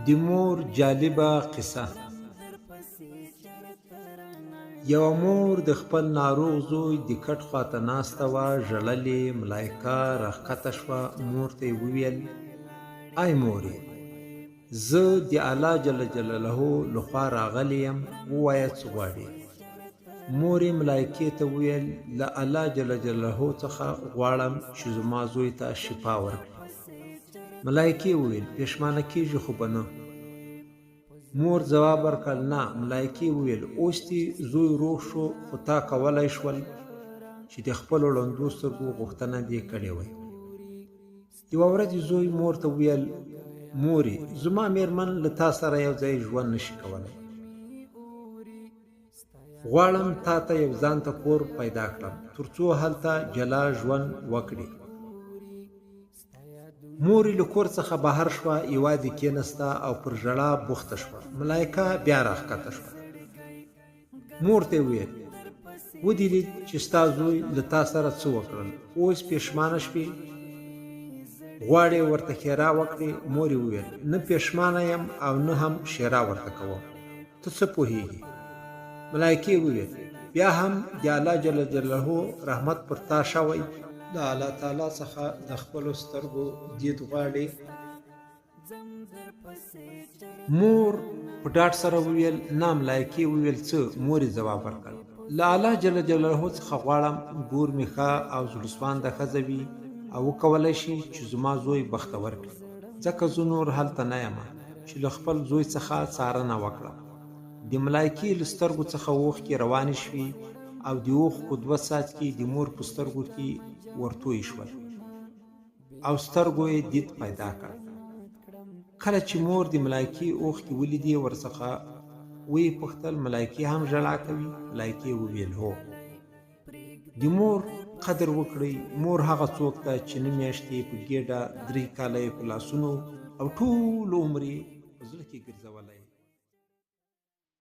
د مور جالبه قصه. یوه مور د خپل ناروغ زوی د کټ خواته ناسته وه، ژړل یې. ملایکه راښکته شوه، مور ته یې وویل: ای مورې، زه د الله جل جلاله لخوا راغلی یم، ووایه څه غواړې؟ مور یې ملایکې ته وویل: له الله جل جلاله څخه غواړم چې زما زوی ته شفا ورکړي. ملایکې وویل: پښېمانه کېږې خو به نه؟ مور ځواب ورکړ: نه. ملایکې وویل: اوس دې زوی روغ شو، خو تا کولای شول چې د خپلو ړندو سترګو غوښتنه دې کړې وای. یوه ورځ زوی مور ته وویل: مورې، زما میرمن له تا سره یو ځای ژوند نشي کولی، غواړم تا ته یو ځانته کور پیدا کړم تر څو هلته جلا ژوند وکړې. مور یې له کور څخه بهر شوه، یوازې کېناسته او پر ژړا بوخته شوه. ملایکه بیا راښکته شوه، مور ته یې وویل: ودې لید چې ستا زوی له تا سره څه وکړل، اوس پښېمانه شوې، غواړې ورته ښېرا وکړې؟ مور یې وویل: نه پښېمانه یم او نه هم ښېرا ورته کوم، ته څه پوهېږې؟ ملایکې وویل: بیا هم د الله جل جلاله رحمت پر تا شوی، له الله تعالی څخه د خپلو سترګو دید غواړې؟ مور په ډاډ سره وویل: نه. ملایکې وویل: څه؟ مور یې ځواب ورکړ: له الله جل جلاله څخه غواړم ګور مې ښه او زړه سوانده ښځه وي او وکولی شي چې زما زوی بختور کړي، ځکه زه نور هلته نه یم چې له خپل زوی څخه څارنه وکړم. د ملایکې له سترګو څخه اوښکې روانې شوې او د اوښکو دوه څاڅکي د مور په سترګو کې ورتوی شول او سترګو یې دید پیدا کړ. کله چې مور د ملایکې اوښکې ولیدې، ورڅخه ویې پوښتل: ملایکې هم ژړا کوي؟ ملایکې وویل: هو. د مور قدر وکړئ. مور هغه څوک ده چې نه میاشتې په ګېډه، 3 کاله یې په لاسونو او ټول عمر یې په زړه کې ګرځولی.